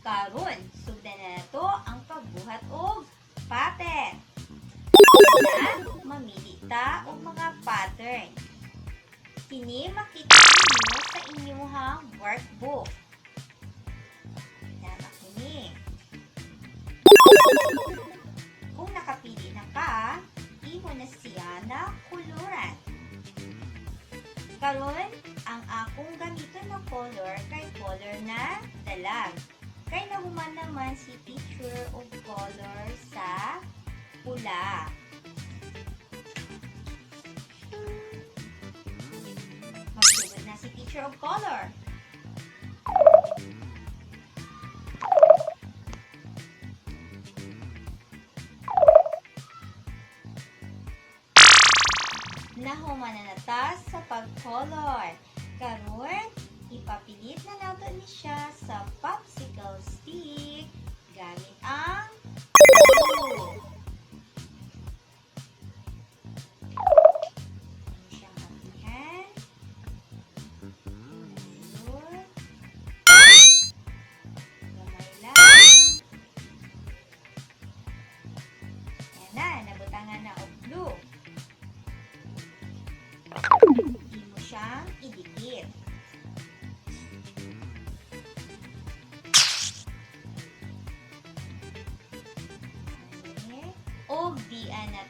Karon, sugdan na nato ang pagbuhat og puppet. Una, mamili ta og mga pattern. Kini makita ninyo sa inyong workbook. Tama kini. Kung nakapili na ka, imo na siya na kuluran. Karon, ang akong gamiton na color kay color na dalag. Kay nahuman naman si teacher og color sa pula. Magsugod na si teacher og color. Nahuman na nata sa pag-color. Karon, ipapilit na nato ni siya sa popsicle stick gamit ang glue. Ano siyang apihan? Ayun. Gamay lang. Ayan na, nabutangan na og glue. Imo siyang idikit. Og dian na